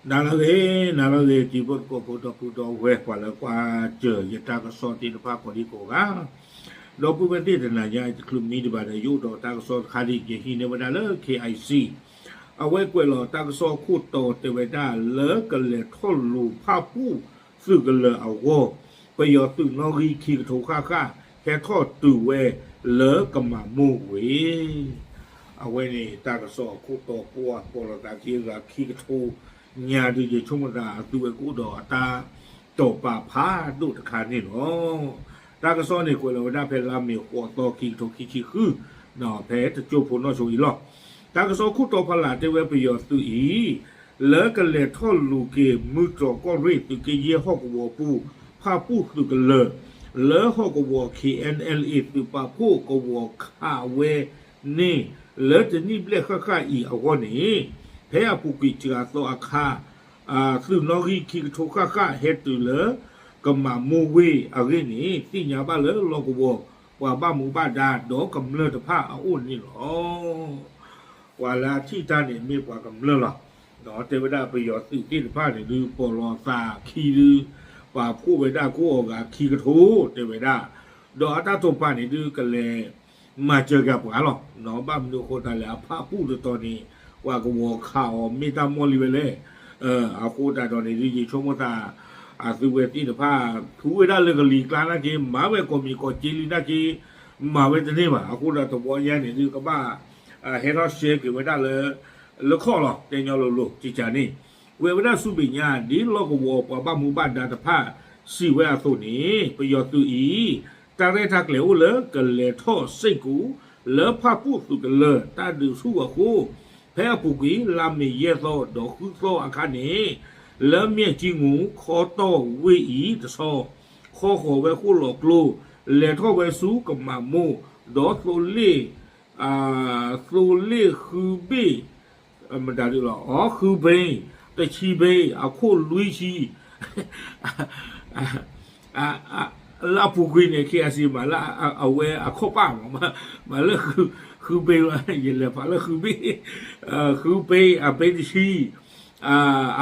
နၤလၢအဂ့ၤ, နၤလၢအဂ့ၤ တံၤဖိသကိးဖိဒီပုၢ်ဒီဝဲၢ် ပှၤလၢကွၢ်စၢၤယတၢ်ကစီၣ်သ့ၣ်တဖၣ်ကိးဒံကိးဂၤ, ဒီပုၢ်ဝဲၢ်သ့ၣ်တနၤညါအံၤ တချုးမံဒံးဘၣ်ဒီး ယအိၣ်ဒီးတၢ်ကစီၣ်တခါဒ်အံၤ ယဟံးန့ၢ်ဝဲဒၣ်လၢ K I C အဝဲကွဲးလီၤတၢ်ကစီၣ်ခိၣ်တီတဲဝဲဒၣ်လၢကလဲၤထီၣ်လူၤဖၣ်ပူၣ်သုးကလၢၤအဂီၢ်, ပယီၤသုးနီၣ်ဂံၢ်ခံကထိဃၣ်ဃၣ် ဟဲထီၣ်တုၤဝဲလၢကမၤမိၢ်ဝ့ၢ် အဝဲန့ၣ် တၢ်ကစီၣ်အခိၣ်တီပှၢ် ပိာ်လိာ်သးခံဂၤခံကထိညါဒုး ယဆိကမိၣ်သးအသုဝဲကအိၣ်ဒီးအတၢ်တိာ်ပာ်ဖးဒိၣ်တခါန့ၣ်လီၤ. တၢ်ကစီၣ်န့ၣ်ကွဲးလီၤဝဲဒၣ်ဖဲလါမ့ၤဃိးသီ ခံကထိခံဆံဃု, ဖဲတစိၢ်ဖိနီၣ်ဆိအံၤလီၤ. တၢ်ကစီၣ်ခိၣ်တီဖီလာ်တဲဝဲပယီၤသုးအံၤ လၢကလဲၤထီၣ်လူၤက့ၤ မုၢ်တြီၤကီၢ်ရ့ၣ် သုးက့ယဲၢ်ဟီၣ်ကဝီၤပူၤ ဖၣ်ပူၣ်သုးကလၢၤ လၢဟီၣ်ကဝီၤ K N L A သုးပာ်ဖှိၣ်ကဝီၤခးဝဲန့ၣ် လၢတနံၣ်ဘျဲၣ်ဃၣ်ဃၣ်အံၤအဂီၢ်န့ၣ် ဖဲအပူၤကွံာ်စှၤသီအခါ သုးနီၣ်ဂံၢ်ခံကထိဃၣ်ဃၣ်ဟဲတုၤလၢ ကမၤမိၢ်ဝ့ၢ်အဂ့ၢ်န့ၣ် သ့ၣ်ညါဘၣ်လၢလီၢ်ကဝီၤ ပှၤဘၣ်မူဘၣ်ဒါ ဒီးကမျၢၢ်တဖၣ်အအိၣ်န့ၣ်လီၤ. ပှၤလၢအထံၣ်တၢ်န့ၣ်မ့ၢ်ပှၤကမျၢၢ်လီၤ. ဒီးတဲဝဲဒၣ်ပယီၤသုးသ့ၣ်တဖၣ်န့ၣ်ဒုး ပိာ်လိာ်သးခံဒုး ပာ်ဖှိၣ်ဝဲဒၣ်ကိးအီၤဂၤခံကထိ တဲဝဲဒၣ်, ဒီးအတၢ်တိာ်ပာ်န့ၣ်ဒုးကလဲၤ မၤစၢၤက့ၤပှၤလီၤ. ဘၣ်မနုၤအဃိသတးလဲၣ် အဖၣ်ပူၣ်တတီၤန့ၣ် ပှၤကဝီၤခးအီၤမ့ၢ်တၢ်မီၢ်လံဝဲလဲၣ်. အဃိသတးဒီးန့ၣ်ဒုး ယဆိကမိၣ်သး အသုဝဲသ့ၣ်တဖၣ် ဖုးဝဲဒၣ်လၢကလံၤကျါနာ်က့ မၤဝဲကိးမံၤကိးက့လံနာ်က့ မၤဝဲတန့ၢ်ဘၣ်. အဃိဒီးတဘျီညါန့ၣ်ဒုး ကဘၣ် ဟဲထီၣ်ရှဲက့ၤဝဲဒၣ်လၢ လၢခီၣ်လီၤ တဲညီလိၤလိၤ ကကန့ၣ် ကွဲးဝဲဒၣ်ဆူမဲာ်ညါ ဒ်လီၢ်ကဝီၤပှၤဘၣ်မူဘၣ်ဒါတဖၣ် စံးဝဲအသိးန့ၣ် ပယီၤသုးအံၤ တၢ်ရဲၣ်တၢ်ကျဲၤအိၣ်လၢကလဲၤထီၣ်စ့ၢ်ကီး လၢဖၣ်ပူၣ်သုးကလၢၤတၢ်ဒုးဆူၣ်အဃိ ဖဲအပူၤကွံာ် လါမ့ၤယဲၢ်သီဒီးဃုသီအခါန့ၣ် လၢမၠဲၣ်ကၠံမူၤ ခီတီၢ်ဝ့ၢ်အံၤတဆီ ခီဃီၤဝဲဃိၣ်လီၤကျိ လဲၤထီၣ်ဝဲဆူကမၤမိၢ် ဒီးသိလ့ၣ် သိလ့ၣ်ဃုဘ့ၣ် မတၤဒုးလီၤ အီ ဃုဘ့ၣ် တဆံဘ့ၣ် အခိၣ်လွံၢ်ဆံ လၢအပူၤကွံာ်န့ၣ် K I C မးလၢအဝဲအခီၣ်ပၣ်မး မးလၢ ဃုဘ့ၣ် ယလဲၤဖးလၢဃုဘ့ၣ် ဃုဘ့ၣ် အဘ့ၣ်တဆံ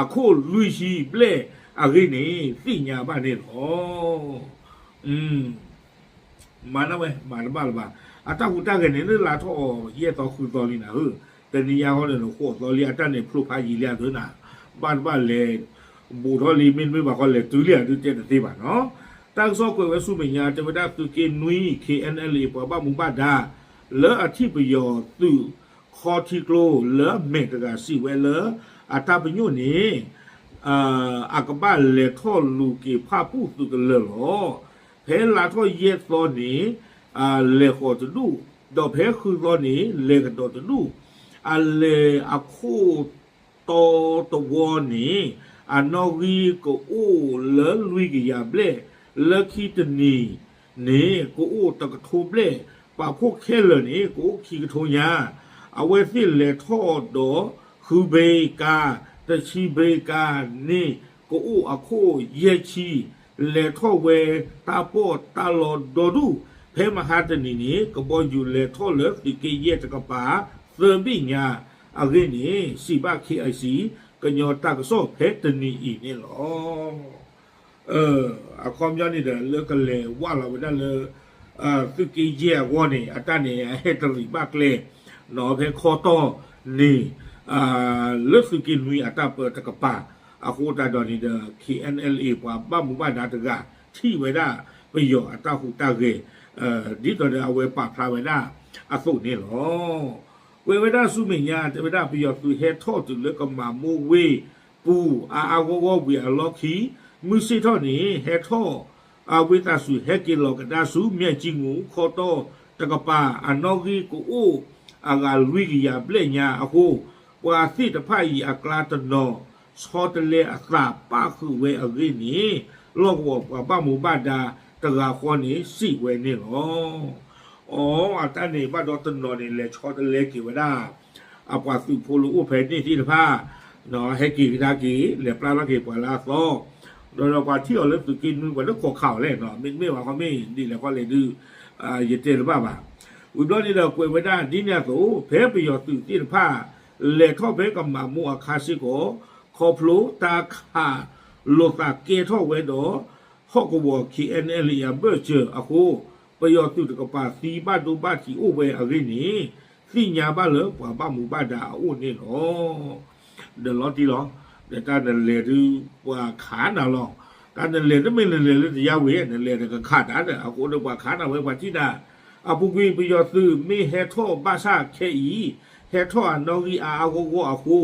အခိၣ်လွံၢ်ဆံဘျဲၣ်အဂ့ၢ်န့ၣ် သ့ၣ်ညါဘၣ်န့ၣ်လီၤ. မၤဒၣ်ဝဲ မၤတဘၣ်လၢၤဘၣ်. အတၢ်ဟူးတၢ်ဂဲၤန့ၣ် လၢလါထီၣ်အီၤ ယဲၢ်သီဃုသီလံနၤဧၢ, တနံၤညါဃီန့ၣ် နဃိးသီလံ အတၢ်န့ၣ်ဖျိဖးယံာ်လံအဒုးနၤ, ဘၣ်တဘၣ်လဲၤ ဘူးထီၣ်လံ မ့တမ့ၢ်ဘၣ်ဃီလဲၤတုၤလံအဒုးတဲတသ့ဘၣ်နီၤ. တၢ်ကစီၣ်ကွဲးဝဲဆူမဲာ်ညါ တဲဝဲဒၣ်သုးက့နွံ K N L A ပှၤဘၣ်မူဘၣ်ဒါ လၢအထံၣ်ပယီၤသုးခီထံကျိလၢအမဲာ်တဂၤစံးဝဲလၢ အတၢ်ပညိၣ်န့ၣ် အကဘၣ်လဲၤထီၣ်လူၤက့ၤဖၣ်ပူၣ်သုးကလၢၤလီၤ. ဖဲလါထီၣ်ယဲၢ်သီန့ၣ် လဲၤဃီၤတဒူၣ်, ဒီးဖဲဃုသီန့ၣ် လဲၤကဒီးတဒူၣ်, အလဲၤအခိၣ်တီတဝီန့ၣ် အနီၣ်ဂံၢ်ကအိၣ်လၢလွံၢ်ကယၤဘျဲၣ်, လၢခံတနံၤန့ၣ် ကအိၣ်တကထိဘျဲၣ်, ပာ်ဖှိၣ်ခဲလၢာ်န့ၣ် ကအိၣ်ခံကထိညါ, အဝဲသ့ၣ်လဲၤထီၣ်ဒီး ဃုဘ့ကါ, တဆံဘ့ကါန့ၣ် ကအိၣ်အခိၣ်ယဲၢ်ဆံ, လဲၤထီၣ်ဝဲတၢ်ပီးတၢ်လီဒီဒူၣ်, ဖဲမဟါတနံၤန့ၣ် ကဘီယူၤလဲၤထီၣ်လၢသုးက့ယဲၢ်တကပၤ သၢဘ့ၣ်ညါအဂ့ၢ်န့ၣ် စံးဘၣ် K I C ကညီတၢ်ကစီၣ်ဖဲတနံၤအံၤန့ၣ်လီၤ. အခီပညီန့ၣ်ဒီး လၢကလဲၤဝၢ်လီၤဝဲဒၣ်လၢ သုးက့ယဲၢ်အဂီၢ်န့ၣ် အတၢ်န့ၣ် အဟဲတရံးဘၣ်ကျဲ ဖဲခီတီၢ်န့ၣ် လၢသုးက့နွံအတၢ်ပၢတကပၤ အဃိသတးဒီးန့ၣ်ဒီး K N L A ပှၤဘၣ်မူဘၣ်ဒါတဂၤ ထံၣ်ဝဲဒၣ်ပယီၤအတၢ်ဟူးတၢ်ဂဲၤ ဒ်သိးဒီးအဝဲပာ်ဖျါဝဲဒၣ်အသိးန့ၣ်လီၤ. ကွဲးဝဲဒၣ်ဆူမဲာ်ညါ တဲဝဲဒၣ်ပယီၤသုးဟဲထီၣ်တုၤလၢကမၤမိၢ်ဝ့ၢ်ပူၤ အါအါဂီၢ်ဂီၢ်ဝံၤအလီၢ်ခံ မုၢ်ဆ့ၣ်ထီၣ်န့ၣ် ဟဲထီၣ် အဝ့ၢ်သးစူၤဟဲက့ၤလီၤကဒါဆူ မၠဲၣ်ကၠံမူၤ ခီတီၢ်တကပၤ အနီၣ်ဂံၢ်ကအိၣ်အဂၤလွံၢ်ကယၤဘျဲၣ်ညါအဃိ ပှၤသ့ၣ်တဖၣ်အံၤအကျါတနီၤ ဆီတလဲအသးပၣ်ဃုာ်ဝဲအဂ့ၢ်န့ၣ် လီၢ်ကဝီၤပှၤဘၣ်မူဘၣ်ဒါတဂၤဃီန့ၣ် စံးဝဲန့ၣ်လီၤ. အီ အတၢ်န့ၣ်ဘၣ်ဒီးတနီၤန့ၣ် လဲၤဆီတလဲက့ၤဝဲဒၣ် အပှၤသုးဖိလၢအိၣ်ဖဲန့ၣ်သ့ၣ်တဖၣ် ဟဲက့ၤကဒါက့ၤ လဲၤပျၢ်ထီၣ်က့ၤပှၤလၢအသီ ဒီးပှၤထံၣ်အီၤလၢသုးက့နွံ ပှၤလၢခိးခးအီၤလဲၣ် မ့တမ့ၢ်ဘၣ်ဃီမ့ၢ်ဒ်လဲၣ်ဃီလဲၣ်ဒုး ယတဲတဘၣ်ဘၣ်. ဝံၤဘျီန့ၣ်ဒီးကွဲးဝဲဒၣ်ဒ်န့ၣ်အသိး ဖဲပယီၤသုးသ့ၣ်တဖၣ် လဲၤထီၣ်ဖဲကမၤမိၢ်အခါစ့ၢ်ကီး ခ ခီဖျိတၢ်ခးလိာ်သးကဲထီၣ်ဝဲဒီး ဟီၣ်ကဝီၤ K N L A အဘၢၣ်စၢၤအဃိ ပယီၤသုးတကပၤသံဘၣ်ဒိဘၣ်ထံးအိၣ်ဝဲအဂ့ၢ်န့ၣ် သ့ၣ်ညါဘၣ်လၢပှၤဘၣ်မူဘၣ်ဒါအအိၣ်န့ၣ်လီၤ. ဒီးလီၤတံၢ်လီၤ, ဒီးတၢ်နလဲၤဒုးပှၤခးနၤလီၤ. တၢ်နလဲၤတမ့ၢ်နလဲၤလၢတယါဝ့ၤ နလဲၤဒီးကခးတၢ်ဒီး အဃိဒီးပှၤခးနၤဝဲပှၤထံၣ်နၤ အပူၤကွံာ်ပယီၤသုးမ့ၢ်ဟဲထီၣ်ဘၣ်ဆၣ်ခဲအံၤ ဟဲထီၣ်အနီၣ်ဂံၢ်အါအါဂီၢ်ဂီၢ်အဃိ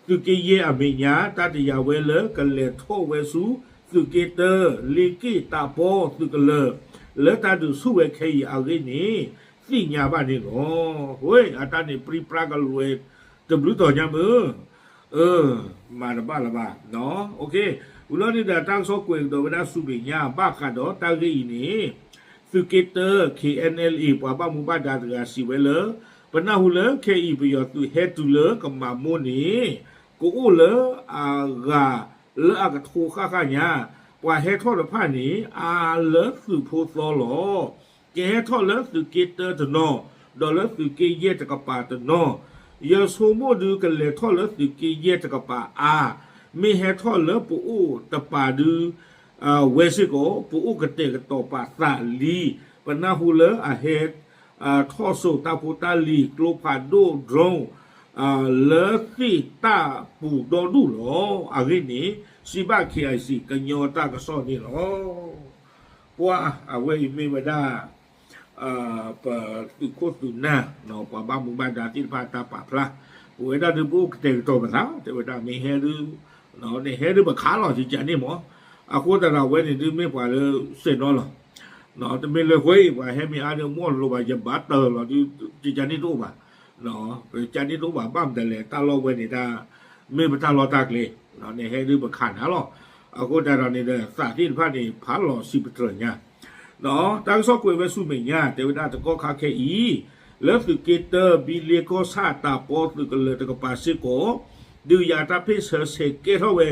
သုးက့ယဲၢ်အမဲာ်ညါ တၢ်တယာ်ဝဲလၢကလဲၤထီၣ်ဝဲဆူ သုးက့တၢ လ့က့ၣ်တးပီသုးကလၢၤ လၢတၢ်ဒုးဆူၣ်ဝဲခဲအံၤအဂ့ၢ်န့ၣ် သ့ၣ်ညါဘၣ်န့ၣ်လီၤ. ဝဲအတၢ်န့ၣ်ပြံပြါကလွဲၤတဘျုးတီၤညါမုၢ် မၤတဘၣ်လၢၤဘၣ်. ဝံၤလီၤန့ၣ်ဒီးတၢ်ကစီၣ်ကွဲးကဒီးဝဲဒၣ်ဆူမဲာ်ညါ ဘၣ်ဃးဒီးတၢ်ဂ့ၢ်အံၤန့ၣ် သုးက့တၢ K N L A ပှၤဘၣ်မူဘၣ်ဒါတဂၤစံးဝဲလၢ ပနၢ်ဟူလၢခဲအံၤပယီၤသုးဟဲတုၤလၢကမၤမိၢ်န့ၣ် ကအိၣ်လၢအဂၤလၢအကထိဃၣ်ဃၣ်ညါ, ပှၤဟဲထီၣ်တဖၣ်န့ၣ် အါလၢသုးဖိသီလီၤ. ကဟဲထီၣ်လၢသုးက့တၢတနီၤ, ဒီးလၢသုးက့ယဲၢ်တကပၤတနီၤ, ယဆိကမိၣ်ဒုးကလဲၤထီၣ်လၢသုးက့ယဲၢ်တကပၤအါ, မ့ၢ်ဟဲထီၣ်လၢပအိၣ်တပၤဒုး ဝဲစ့ၢ်ကီး ပအိၣ်ကတဲာ်ကတီၤပာ်သးလံ, ပနၢ်ဟူလၢအဟဲ ထီၣ်စိာ်တၢ်ဖိတၢ်လံၤ ကျိဖးဒိၣ် drone လၢသ့ၣ်တၢ်ပူၤဒီဒူၣ်လီၤ. အဂ့ၢ်န့ၣ် စံးဘၣ် K I C ကညီတၢ်ကစီၣ်န့ၣ်လီၤ. ပှၤအဝဲအံၤမ့ၢ်ဝဲဒၣ် ပသုးခိၣ်သုးနၢ် ပှၤဘၣ်မူဘၣ်ဒါသ့ၣ်တဖၣ်တၢ်ပာ်ဖျါ, ပဝဲဒၣ်ဒုးပအိၣ်ကတဲာ်ကတီၤပသး တဲဝဲဒၣ်မ့ၢ်ဟဲဒုး နဟဲဒုးပခးလီၤကကန့ၣ်မး, အဃိသတးဒီးအဝဲန့ၣ်ဒုးမ့ၢ်ပှၤလၢစဲးနီၤလီၤ. တမ့ၢ်လၢဃဲအံၤ ပှၤဟဲမ့ၢ်အါဒုးမီၢ်လိၤဘၣ် ယဘၣ်တၢၢ်လီၤဒုး ကကန့ၣ်တအိၣ်ဘၣ်, ကကန့ၣ်တအိၣ်ဘၣ် ဘၣ်မတၤလဲၣ် တၢ်လီၢ်ဝဲန့ၣ်ဒၣ် မ့ၢ်ပတၢ်လီၢ်တၢ်ကျဲ, နဟဲဒုးပခးနၤလီၤ. အဃိသတးဒီးန့ၣ်ဒီး သးသ့ၣ်တဖၣ်န့ၣ် ဖးလီၤစံးပတြၢၤညါ တၢ်ကစီၣ်ကွဲးဝဲဆူမဲာ်ညါ တဲဝဲဒၣ်တကီၢ်ခါခဲအံၤ, လၢသုးက့တၢ ဘံလ့ကီၢ်ဆၣ်တးပီသုးကလၢၤတကပၤစ့ၢ်ကီး, ဒုးယၤတၢ်ဖ့ၣ်ဆၢဆဲးကဲထီၣ်ဝဲ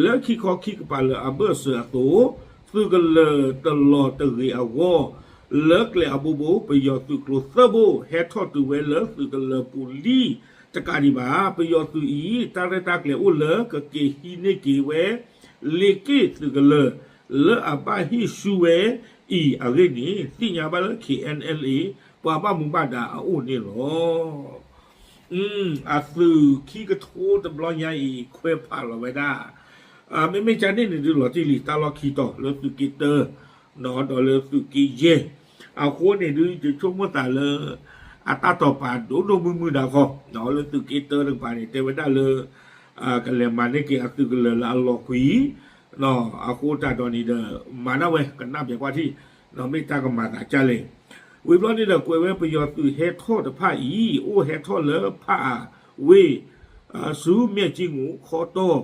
လၢခံခီခံကပၤလၢအဘၢၣ်စၢၤအသိး, သုးကလၢၤတလီၤတဂ့ၤအဂီၢ်, လၢကျဲအဘိဘိ ပယီၤသုးကျိၤသၢဘိ ဟဲထီၣ်တုၤဝဲလၢသုးကလၢၤပူၤလံတကးဒံးဘၣ်. ပယီၤသုးအံၤ တၢ်ရဲၣ်တၢ်ကျဲၤအိၣ်လၢကက့ၤဟံးန့ၢ်က့ၤဝဲ လ့က့ၣ်သုးကလၢၤ လၢအဘၣ်ဟ့ၣ်ဆူၣ်ဝဲအံၤအဂ့ၢ်န့ၣ် သ့ၣ်ညါဘၣ်လၢ K N L A ပှၤဘၣ်မူဘၣ်ဒါအအိၣ်န့ၣ်လီၤ. အသုးခံကထိတဘျီညါအံၤ ခွဲးဖးလီၤဝဲဒၣ်, မ့မ့ၢ်ကန့ၣ်န့ၣ်ဒုးလီၤတံၢ်လံ တၢ်လီၢ်ခံတီၤလၢသုးက့တၢ ဒီးလၢသုးက့ယဲၢ်, အဃိန့ၣ်ဒုး ယဆိကမိၣ်သးလၢ အတၢ်တီၤပာ်ဒိၣ်ဒိၣ်မုၢ်မုၢ်ဒၣ်ဃီ, လၢသုးက့တၢတကပၤန့ၣ် တဲဝဲဒၣ်လၢ ကလဲၤမၤန့ၢ်က့ၤအသုးကလၢၤလၢအလီၤကွံာ်, အဃိသတးဒီးန့ၣ်ဒီး မၤဒၣ်ဝဲကနၣ်ပၠးကွၢ်ထံၣ်, မ့ၢ်တၢ်ကမၤသးဒ်လဲၣ်. ဝံၤဘျီန့ၣ်ဒီး ကွဲးဝဲပယီၤသုးဟဲထီၣ်တဖၣ်အံၤ အိၣ်ဟဲထီၣ်လၢဖးအါဝ့ၢ် ဆူမဲၢ်ကၠံငူးခီတီၢ်,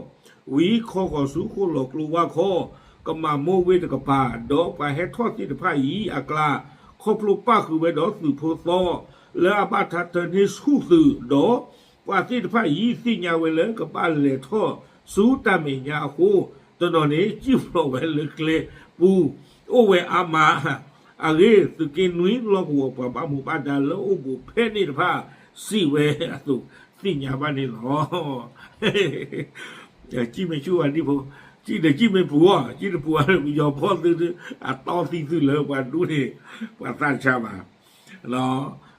ဝံၤခီဃီၤဆူဃိၣ်လီၤကျိဝါခီ, ကမၤမိၢ်ဝ့ၢ်တကပၤ, ဒီးပှၤဟဲထီၣ်သ့ၣ်တဖၣ်အံၤအကျါ, ခီဖျိပၣ်ဃုာ်ဝဲဒီးသုးဖိသီ လၢအဘၣ်ထါတၢ်န့ၢ်ဆူၣ်သုး, ဒီးပှၤသ့ၣ်တဖၣ်အံၤ သ့ၣ်ညါဝဲလၢကဘၣ်လဲၤထီၣ်ဆူတၢ်မဲာ်ညါအဃိ, တနီၤန့ၣ် စံၣ်ဖျိးဝဲလၢကျဲပူၤ, အိၣ်ဝဲအါမး အဂ့ၢ် သုးက့နွံလီၢ်ကဝီၤပှၤဘၣ်မူဘၣ်ဒါလၢအိၣ်ဘူးဖဲန့ၣ်တဖၣ် စံးဝဲအသိး သ့ၣ်ညါဘၣ်န့ၣ်လီၤ. စံၣ်မ့ၢ်ဆူၣ်ဝဲဒံဖိ, စံၣ်ဒီးစံၣ်မ့ၢ်ပူၤအီၤ, စံၣ်တပူၤအီၤ ပယီၤဖီၣ်သု အတီသံသုလၢပှၤဒူန့ၣ် ပှၤသးဆါဘၣ်.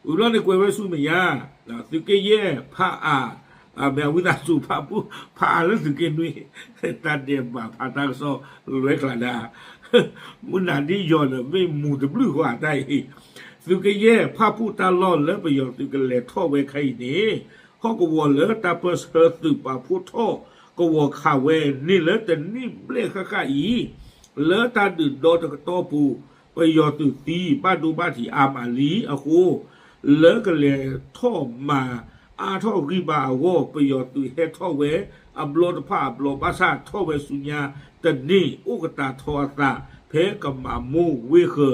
ဝံၤဘျီန့ၣ်ကွဲးဝဲဆူမဲာ်ညါ, သုးက့ယဲၢ်ဖးအါ, မ့ၢ်အဝံသးစူၤဖးပူၣ် ဖးအါလၢသုးက့နွံ, တၢ်ဒဲးဘးဖးတၢ်ကစီၣ်လွဲချးဒၣ် မုၢ်နၤဒ်ယီၤဒီးမ့ၢ်မူၤတဘျုးဃီအတၢ်အံၤ, သုးက့ယဲၢ်ဖးပူၣ်တၢ်လီၢ်လၢပယီၤသုးကလဲၤထီၣ်ဝဲခဲအံၤန့ၣ်, ဟီၣ်ကဝီၤလၢတၢ်ပၢဆှၢသုးပာ်ဖှိၣ်ထီၣ်ကဝီၤခးဝဲန့ၣ်လၢတနံၣ်ဘျဲၣ်ဃၣ်ဃၣ်အံၤ, လၢတၢ်ဒုးဒီတကတီၢ်ပူၤ, ပယီၤသုးသံဘၣ်ဒိဘၣ်ထံးအါမးလံအဃိ, လၢကလဲၤထီၣ်မၤအါထီၣ်ဂံၢ်ဘါအဂီၢ် ပယီၤသုးဟဲထီၣ်ဝဲအဘျီတဖၣ်အဘျီဘၣ်ဆၣ်ထီၣ်ဝဲဆူညါတန့ၢ် အိၣ်ကတၢၢ်ထီအသး ဖဲကမၤမိၢ်ဝ့ၢ်ဃၢၤ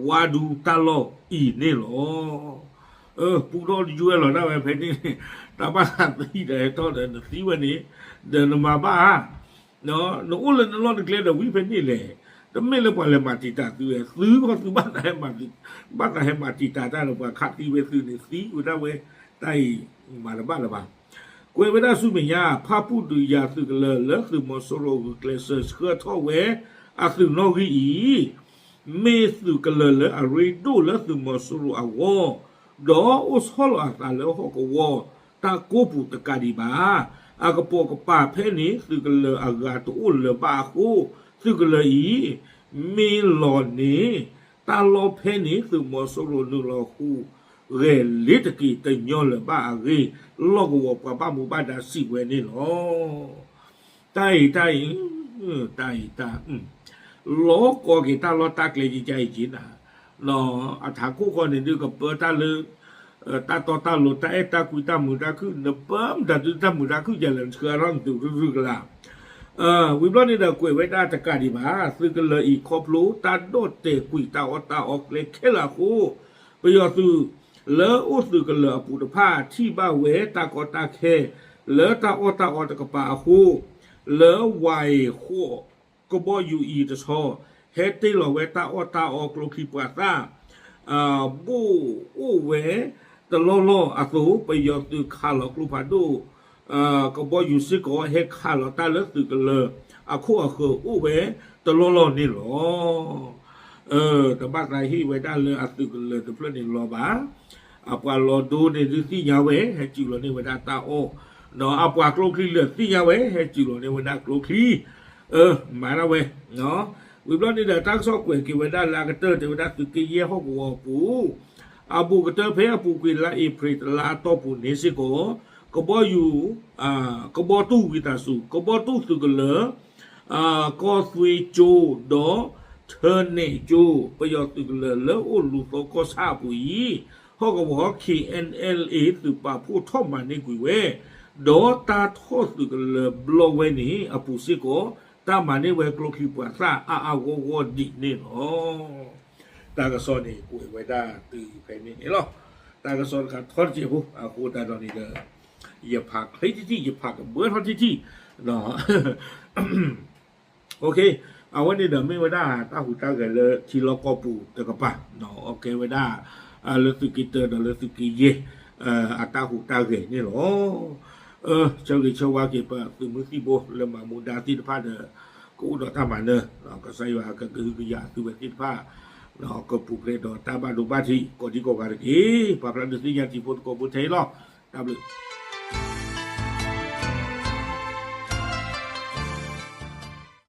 ဝါဒူတၢ်လီၢ်အံၤန့ၣ်လီၤ. ပူထီၣ်တယွဲလီၤဒၣ်ဝဲဖဲန့ၣ်, တၢ်ဘၣ်သးသံဒီးဟဲထီၣ်ဒီးနသံဝဲန့ၣ်, ဒီးနမၤဘၣ်ဧါ နအိၣ်လၢနလီၢ်နကျဲဒီးဝံဖဲန့ၣ်လဲၣ်. တမ့ၢ်လၢပှၤလဲၤမၤတံာ်တာ်သုဝဲ, သုဃီသုဘၣ်သးဟဲမၤတံာ်တာ်တၢ်ဒီးပှၤခးသံဝဲသုန့ၣ် သံဝဲဒၣ်ဝဲတၢ်အံၤ မၤတဘၣ်လၢၤဘၣ်. ကွဲးဝဲဒၣ်ဆူမဲာ်ညါ, ဖၣ်ပူၣ်ဒုးယၤသုးကလၢၤလၢသုးမီၤစိရိၤဂုာ်ကျဲးစၢးဆှၢထီၣ်ဝဲအသုးနီၣ်ဂံၢ်အံၤ, မ့ၢ်သုးကလၢၤလၢအရ့ဒိၣ်လၢသုးမီၤစိရိၤအဂီၢ်, ဒီးအိၣ်ဆီလီၤအသးလၢဟီၣ်ကဝီၤတၢ်ကိးပူၤတကးဒံးဘၣ်. အကပိာ်ကပၤဖဲန့ၣ် သုးကလၢၤအဂၤတအိၣ်လၢၤဘၣ်အဃိ, သုးကလၢၤအံၤ မ့ၢ်လီၤန့ၣ် တၢ်လီၢ်ဖဲန့ၣ် သုးမီၤစိရိၤနုာ်လီၤဟူးဂဲၤလ့ၤတက့ၤတညီလၢၤဘၣ်အဂ့ၢ်, လီၢ်ကဝီၤပှၤဘၣ်မူဘၣ်ဒါစံးဝဲန့ၣ်လီၤ. တၢ်အံၤတၢ်အံၤ, တၢ်အံၤတၢ်, လီၤကီက့ၤတၢ်လီၢ်တၢ်ကျဲကကါအံၤက့ၤနၤ, အထးခိၣ်ဃီန့ၣ်ဒုးကပၢတၢ်လၢ တၢ်တီတၢ်လိၤ တၢ်အဲၣ်တၢ်ကွံ တၢ်မုာ်တၢ်ခုၣ်, နပၢမတၤဒုးတၢ်မုာ်တၢ်ခုၣ်ယၤလဲၣ် နဆှၢထီၣ်နသုးရုၢ်ရုၢ်ကလါ. ဝံၤဘျီန့ၣ်ဒီး ကွဲးဝဲဒၣ်တကးဒံးဘၣ်, သုးကလၢၤအံၤခီဖျိတၢ်ဒီၣ်တဲာ်ကွံာ်တၢ်အီၣ်တၢ်အီကျဲခဲလၢာ်အဃိ, ပယီၤသုးလၢအိၣ်သုးကလၢၤအပူၤတဖၣ် ထံၣ်ဘၣ်ဝဲတၢ်ကီတၢ်ခဲ လၢတၢ်အီၣ်တၢ်အီတကပၤအဃိ, လၢဝၤအ့ၤဃိး ကဘီယူၤအံၤတဆီ ဟဲတ့ၢ်လီၤဝဲတၢ်အီၣ်တၢ်အီကျိချံပှၤသၣ် ဘိၣ်အိၣ်ဝဲတလီၢ်လီၢ်အသိး ပယီၤသုးခးလီၤကျိဖးဒိၣ် ကဘီယူၤစ့ၢ်ကီး ဟဲခးလီၤတၢ်လၢသုးကလၢၤအခိၣ်အဃၢၤအိၣ်ဝဲတလီၢ်လီၢ်န့ၣ်လီၤ. တဘၣ်သးဟ့ၣ်ဝဲဒၣ်လၢအသုးကလၢၤတဖျၢၣ်န့ၣ်လီၤဘၣ်. အပှၤလီၤဒိန့ၣ်ဒုးသ့ၣ်ညါဝဲ ဟဲစူၤလီၤန့ၢ်ဝဲဒၣ်တၢ်အီၣ်, ဒီးအပှၤကျိချံလၢာ်သ့ၣ်ညါဝဲ ဟဲစူၤလီၤန့ၢ်ဝဲဒၣ်ကျိချံ မၤဒၣ်ဝဲ. ဝံၤဘျီန့ၣ်ဒီး တၢ်ကစီၣ်ကွဲးက့ၤဝဲဒၣ်လၢအကတၢၢ် တဲဝဲဒၣ်သုးက့ယဲၢ်ဟီၣ်ကဝီၤအပူၤ အဘူးကတၢၢ်ဖဲအပူၤကွံာ်လါအ့ဖြ့ၣ်တလါအတီၢ်ပူၤန့ၣ်စ့ၢ်ကီး ကဘီယူၤ ကဘီတူၢ်ဝံသးစူၤ ကဘီတူၢ်သုးကလၢၤ ကီၢ်သွ့ကၠိ ဒီးထၢနဲၣ်ကၠိ ပယီၤသုးကလၢၤလၢအိၣ်လူၤသီကီၢ်ဆၣ်အပူၤအံၤ ဟီၣ်ကဝီၤ K N L A သုးပာ်ဖှိၣ်ထီၣ်မၤန့ၢ်ကွံာ်ဝဲ ဒီးတၢ်ထီၣ်သုးကလၢၤဘျီဝဲန့ၣ်အပူၤစ့ၢ်ကီး တၢ်မၤန့ၢ်ဝဲကျိချံပှၤသၣ်အါအါဂီၢ်ဂီၢ်ဒ်န့ၣ်လီၤ. တၢ်ကစီၣ်န့ၣ် ကွဲးဝဲဒၣ်တုၤဖဲန့ၣ်န့ၣ်လီၤ. တၢ်ကစီၣ်တခါထီတစဲးဖိ အဃိသတးဒီးန့ၣ်ဒီး ယဖးချ့ထံထံ ယဖးကဘှၢထီၣ်ထံထံ အဝဲန့ၣ်ဒီးမ့ၢ်ဝဲဒၣ်တၢ်ဟူးတၢ်ဂဲၤလၢထံလီၢ်ကီၢ်ပူၤတကပၤ ကဲဝဲဒၣ် လၢသုးက့တၢဒီးလၢသုးက့ယဲၢ် အတၢ်ဟူးတၢ်ဂဲၤန့ၣ်လီၤ. ဆၢဂ့ၤဆၢဝါက့ၤပသုးမုၢ်သံၣ်ဘိလၢမၤမူဒါသ့ၣ်တဖၣ်ဒီး ကအိၣ်ဒီးတၢ်မၤနၢၤ ကစၢ်ယွၤကကဟုကယာ်သုဝဲသ့ၣ်တဖၣ် ကပူၤဖျဲးဒီးတၢ်ဘၣ်ဒိဘၣ်ထံး ကိးဒံကိးဂၤတက့ၢ်. ပာ်ဖျါဒုးသ့ၣ်ညါတံၤဖိသကိးဖိထဲအံၤလီၤ. တၢ်ဘျုး